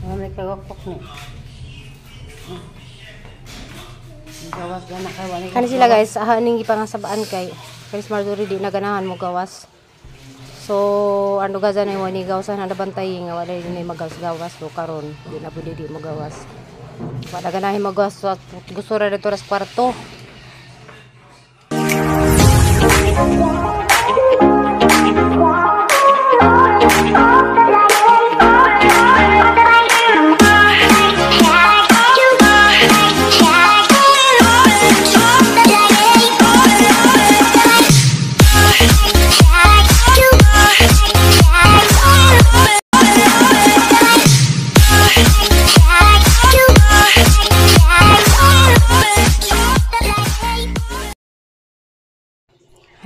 May kagokok ni. Gawas gana kay wala. Kani sila guys, aning gipangasabaan kay Chris Marjorie di na ganahan mo gawas. So ano gaza na wani gawasan na bantay nga wala ni magawas-gawas so karon di na pwede di mo gawas. Wala ganahin magawas so, gusto ra dito ras kwarto.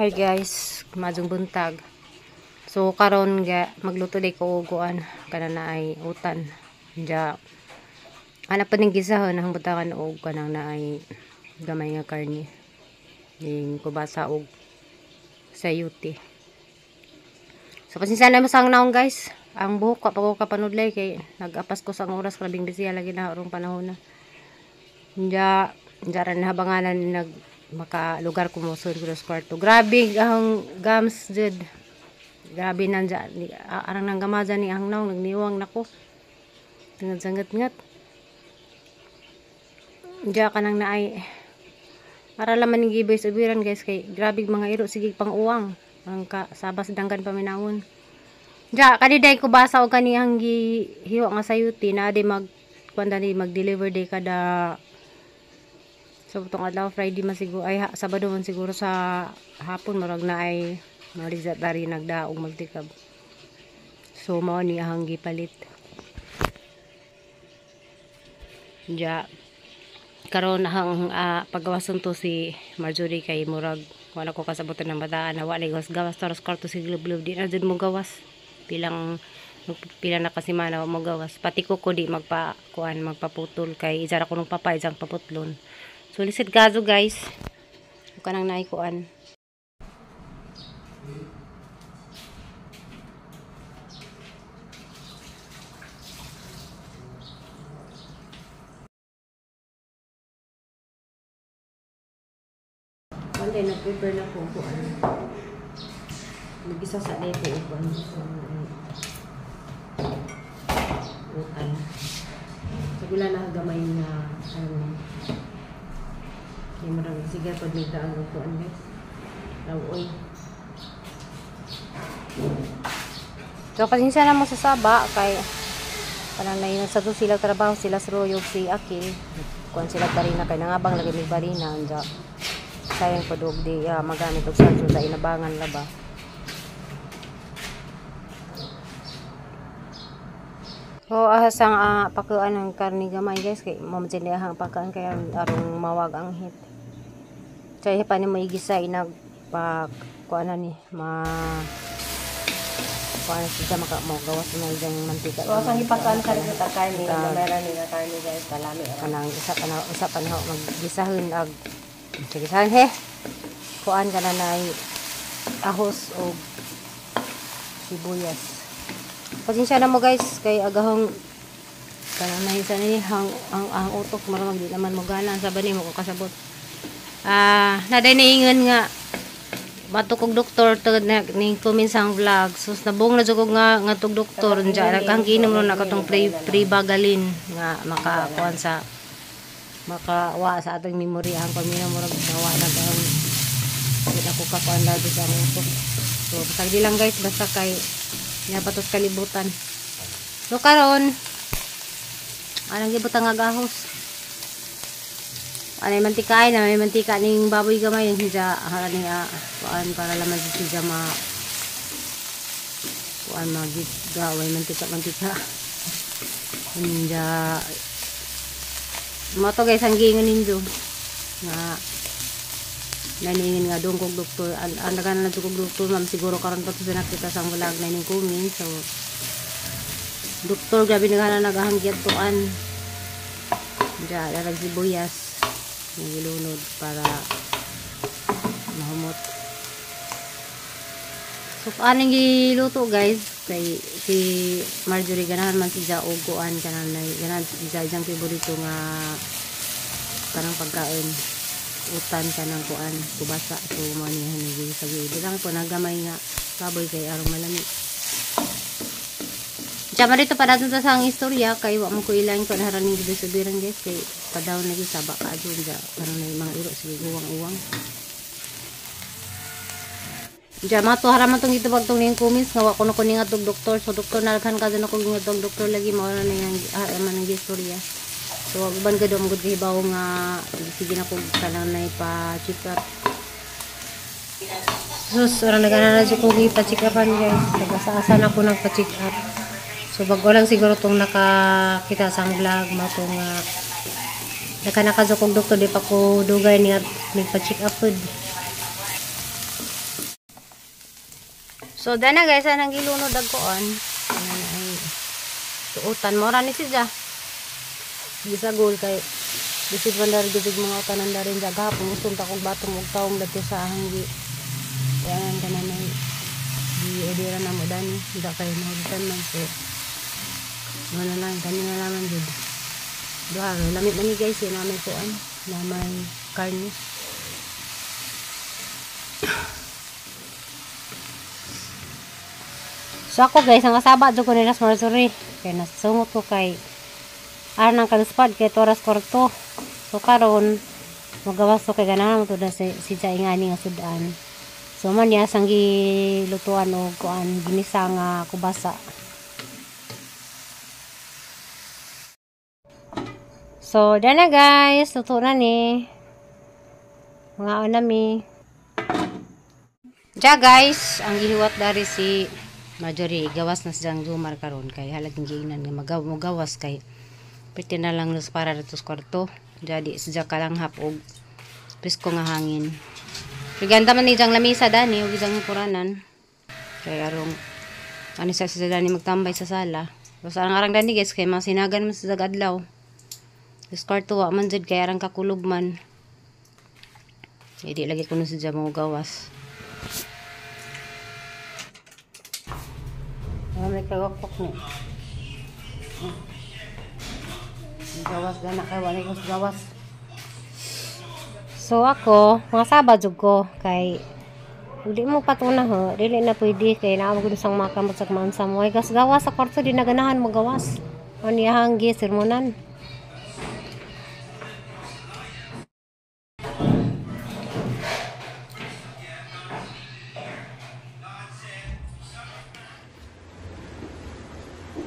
Hi guys, majong buntag. So karon ga magluto day ko og kuan kana na ay utan. Diya ana pa ning gisahon ang butangan og kanang na ay gamay nga karne. Ning kubasa og sayuti. So pasensya na mo sa naong guys. Ang buhok pa ko kapanudlay kay nag-apas ko sa oras grabing busy lagi na arong panahon na. Diya diya ra nahabanganan nag maka lugar ko mo sud ko sa kwarto. Grabe ang gams jud. Grabe nanja arang nang gamaza ni ang naong nagniwang nako. Sangat-sangat. Diya kanang naay para laman ni giboy sa ubiran guys kay grabe mga iro sige pang uwang ang ka sabas danggan paminawon. Diya kaniday ko basa og kaniyang gihiwa nga sayuti na di mag kuan dani mag-deliver day kada so tong adlaw Friday man siguro ay Sabado man siguro sa hapon murag na ay maligsa tari nagdaog magtikab. So mao ni ahang gipalit. Diya karon ahang pagawason to si Marjorie kay murag wala ko kasabutan ng bataan na wala gawas gawas taros kwarto si glub-glub di na jud mo gawas. Pilang pila na kasi mana mo gawas pati ko di magpa kuan magpaputol kay isara ko nung papa isang paputlon. So lisit gazo guys. Bukan ang naikuan. One nag-prepare na ko kuan. Nagisa sa day ko kuan. Utan. Sa gula na gamay nga ano. Kaya marang sige pag nagdaan ko kuan guys. Lawoy. So pasensya na mo sa saba kay parang na sa to sila trabaho sila sa Royog si Akil. Kuan sila barina kay nangabang lagi may barina anja. Sayang pa dog di magamit og sanso sa inabangan laba. So ahasang pakuan ang karne gamay guys kay mo man sila ang pakuan kay arong mawag ang hit. Chay pa ni mo igisa inag pa kuan na ni ma kuan siya maka mo gawas na diyang mantika. So asang ipakuan sa ta karne gamay ni nga karne guys kalami kanang isa pa na usa pa na maggisahon ag gisahan he. Kuan kana nay ahos og sibuyas. Pasensya na mo guys kay agahong kanang nahisa ni ang utok marang di naman mo gana sa bani mo ko kasabot. Naday naingon nga bato kog doktor tungod na ning kuminsang vlog. Sus nabong na jud ko nga ngadtog doktor unja ang ginom ron na katong prebagalin nga makakuan sa makawa sa atong memory ang pamina murag nawa na ang di ako kakuan lagi sa utok. So basta di lang guys basta kay napatos kalibutan. So karon anong gibutang nga gahos? Anay mantika ay na may mantika ning baboy gamay yung hija ani kuan para laman si hija ma kuan magigaway mantika mantika. Hinja mo to guys ang giingon ninyo nga naningin nga dong kog doktor ang nagana na kog doktor ma'am siguro karon pa to sa nakita sa vlog na ning kumin. So doktor grabe nagana nagahangyat tuan diya darag sibuyas nilunod para mahumot. So aning giluto guys Kay si Marjorie ganahan man siya og kuan kanang ganahan siya iyang favorito nga kanang pagkain utan kanang kuan kubasa. So mo ni hanigi sa bilang po nagamay nga baboy kay arong malami. Diya dito pa natin sa ang istorya kay wa mo ko ilan ko naharaning dito sa birang guys kay padaw lagi saba ka adun ja karon na mga iro sige uwang-uwang. Diya mato haraman tong gitubag tong ning comments nga wa ko na kuning atog doktor. So doktor nalaghan ka dun ako ngatog doktor lagi mao na nang haraman ang istorya. So uban gud mo gud hibaw nga sige na ko kanang nay pa check up. Sus, ora nagana na jud ko pa check upan guys. Nagasa-asa na ko nagpa-check up. So bago lang siguro tong nakakita sa vlog mo tong naka kog doktor di pa ko dugay niya nagpa-check up pud. So dana guys anang gilunod agkoon. Ay tuotan mo ra ni siya. Gisagol kay bisig bandar gid mga tanan darin ja gahapon usong ta kog batong og taong dadto sa hanggi. Kuan kana nay gi-odira na mo dani da kay mahutan man so wala lang kanina laman jud. Duha lamit man ni guys na may kuan na may karne. So ako guys ang kasaba jud ko nila sa Marjorie kay nasungot ko kay aron ang kaluspad kay toras kwarto. So karon magawas ko kay ganahan mo to na si siya ingani nga sudan. So man niya sang gilutuan og kuan ginisa nga kubasa. So dana guys, luto na ni. Mga mi. Ja guys, ang gihiwat dari si Marjorie gawas na siyang jumar karon kay halaging giingnan nga magawas kay pwede na lang nus para dito sa kwarto. Jadi sejak kalanghap og presko nga hangin. Ganda man ni jang lamisa dani og isang kuranan. Kay arong ani sa sila dani magtambay sa sala. Basta ang arang dani guys kay masinagan man sa adlaw. Sa kwarto wa man jud kay arang kakulog man. Di lagi kuno sa mo gawas. May kagokok ni. Gawas gana kay wala ko gawas. So ako, mga Sabado jud ko kay uli mo patuna ho, dili na pwede kay naa mo gud sang makamot sa mansa mo. Ay gas gawas sa kwarto di na ganahan mo gawas. Ani hanggi sermonan.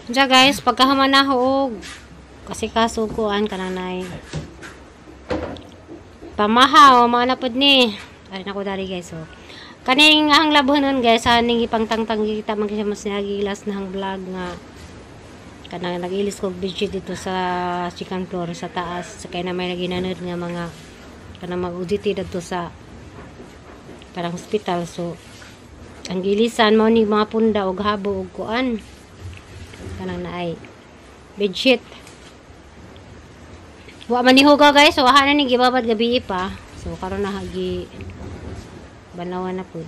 Diya guys, pagkahaman na ho og kasi kasukuan ka nanay. Pamahaw, mga napod ni. Arin ako dari guys. So, kaning ang labhonon guys, aning ipangtangtang kita man kasi mas nagilas na ang vlog nga kanang nag-ilis ko bedsheet dito sa second floor sa taas. Sa kay na may naginanod nga mga kanang mag-OJT dito sa parang hospital. So, ang gilisan mao ni mga punda og habo og kuan. Kanang naay bedsheet. Wa man ni hugaw guys, so aha na ni gibabad gabi pa. So karon na hagi banlawan na pud.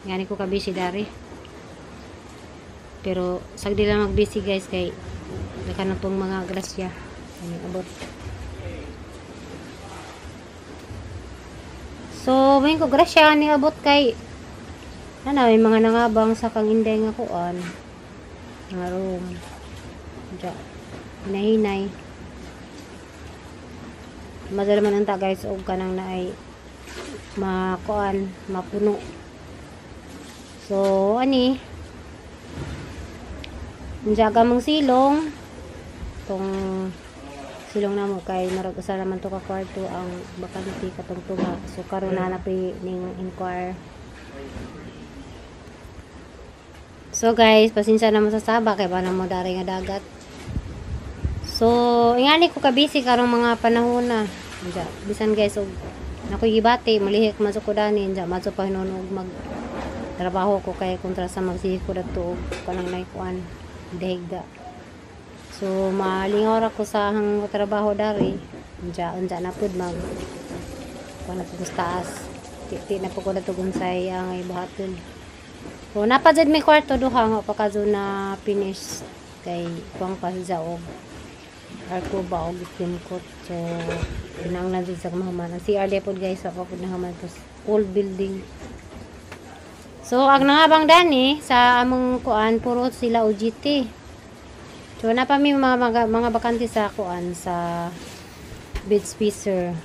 Ngani ko ka busy dari. Pero sagdi lang mag busy guys kay daka na pong mga grasya ani abot. So may ko grasya ani abot kay ana may mga nangabang sa kang inday nga kuan. Nga room. Ja. Hinahinay. Madala man anta guys og kanang naay makuan mapuno. So ani unjaga mong silong tong silong namo kay marag usa naman to ka kwarto ang bakante katong tunga. So karon na napi ning inquire. So guys, pasensya na mo sa saba kay bana mo dari nga dagat. So ingani ko ka busy karong mga panahon na. Unja bisan guys og nakoy gibati malihik man ko dani unja madto pa hinuon og mag trabaho ko kay kontra sa magsige ko dadto og kanang naikuan dehigda. So malingaw ra ko sa hang trabaho dari unja unja na pud mag kuan na pud sa taas. Ti na pud ko dadto unsay ang ibuhaton. So napa jud may kwarto duha nga pa kadto na finish kay kuang pa siya og arko ba og ko. So inang na jud sa mahuman. Ang CR pod guys, wa pa pud nahuman to old building. So ang nangabang dani sa among kuan puro sila OGT. So na pa mi mga bakante sa kuan sa bed spacer.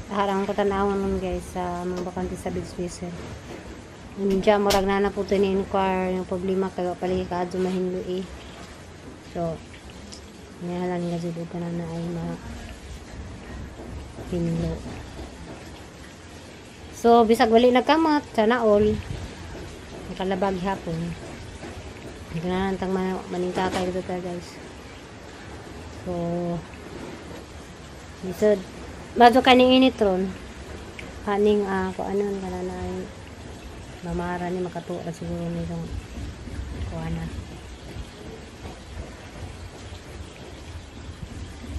Harang ko tan-awon nun guys sa mga bakante sa bed spacer. Unja murag na na po to ni inquire yung problema kay wa pali kaadto mahinlo eh. So nihalan nga jud og na ay ma hinlo. So bisag wali nagkamot sana all nakalabag hapon. Ganahan tang maningkakay dito ta guys. So lisod bago kaning init ron. Kaning ko anon kana na ay mamara ni makatuo siguro ni itong kuana.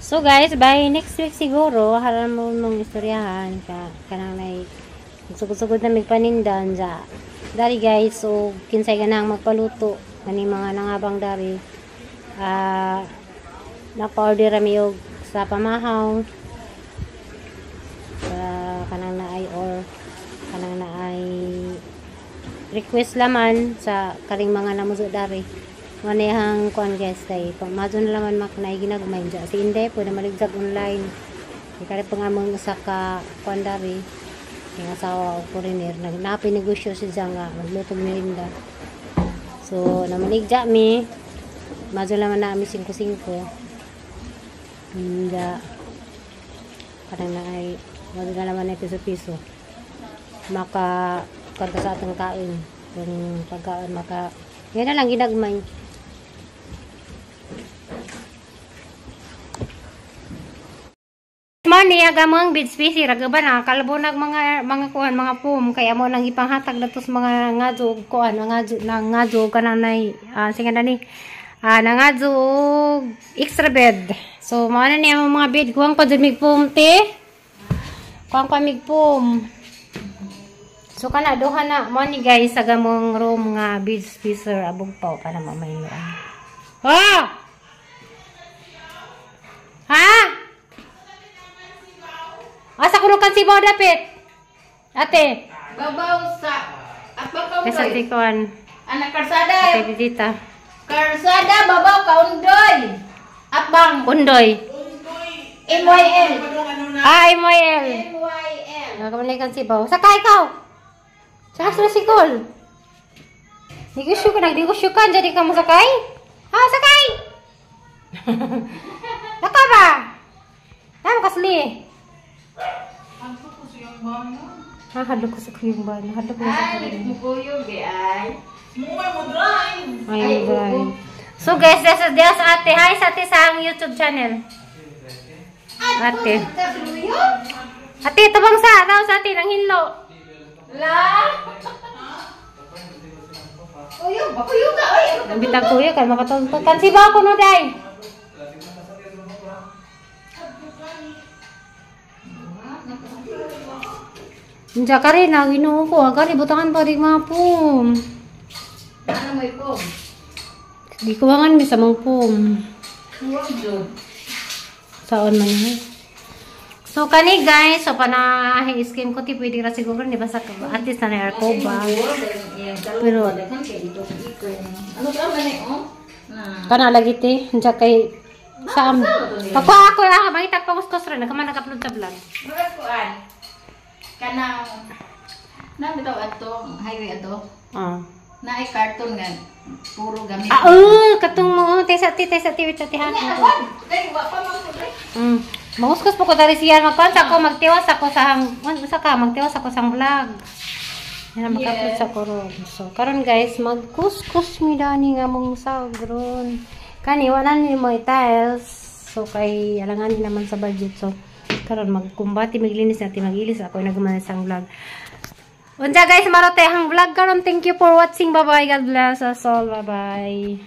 So guys, by next week siguro haran mo mong istoryahan ka kanang nay sugod-sugod na magpanindan ja. Dari guys, so kinsay ganang magpaluto kani mga nangabang dari. Napa-order rami og sa pamahaw. Sa kanang naay or kanang naay request laman sa karing mga namuso dari. Manehang kuan guys kay pamazon laman mak naay ginagmay dya. Si Inday po na maligzag online. Kay pa nga mong usa ka kuan dari yung asawa o foreigner nagnapi negosyo siya nga magluto merinda. So namaligja mi mazon laman na mi 5-5. Hindi kanang naay mazon na laman na piso-piso. Maka kuan ka sa atong kain kung pagkaon maka yan na lang ginagmay. Money aga mong bid species raga ba na kalbo nag mga kuan mga pum kay amo nang ipanghatag nato sa mga ngadyo kuan ngadyo nang ngadyo kanang nay sige na ni nangadyo extra bed. So mao na niya ang mga bed kuang pa jud mig pum te. Kuang pa mig pum. So kana duha na mo ni guys aga mong room nga bed spacer abog pa para mamay no. Ha? Ha? Asa kuno kan si Bao dapit? Ate. Babaw sa at bakaw sa tikuan. Anak karsada. Ate tita. Karsada babaw kaundoy. Atbang. Undoy. MYL. Ah, MYL. MYL. Nakamalay kan si Bao. Sakay ikaw. Saka sa sikol. Negosyo ka, nagnegosyo ka. Jadi ka mo sakay? Ha, sakay! Naka ba? Tama kasli. Ha, hadlok ko sa kuyong ba? Hadlok ko sa kuyong. Kuyong, ay. Mumay mo drive. Ay, drive. So guys, this is ate. Hi sa ate sa ang YouTube channel. Ate. Ate, tabang sa. Tao sa ate, nang hinlo. La. Kuyong ba? Kuyong ka, oy. Nambitag kuya, kaya makatulog. Kansiba ako no, day. Diya ka rin, ginoo ko. Agari, butangan pa rin mga pum. Ano mo ipom? Di ko bangan, may samang pum. Saan man yun. So, kani guys, so panahi-scheme ko, ti pwede ra siguro, di ba sa at least na airco ba? Pero, ano ka man eh, oh? Kana lagi ti, diya kay, saan? Pagkuha ako, makita pa kuskus rin, nagkaman nag-upload sa vlog. Kanang na bitaw ato highway ato. Naay carton nga puro gamit. Katong mo tesa ti ha. Kay wa pa man ko. Mauskus po ko dali siya magkuan ko magtiwas ako sa usa ka magtiwas ako sa vlog. Yan maka-upload sa karon. So karon guys magkuskus mi dani nga mong sagron. Kani wala ni mo tiles. So kay alangan naman sa budget. So karon magkumbati maglinis natin magilis ako nagman sa vlog. Unsa guys marote ang vlog karon. Thank you for watching. Bye bye. God bless us all. Bye bye.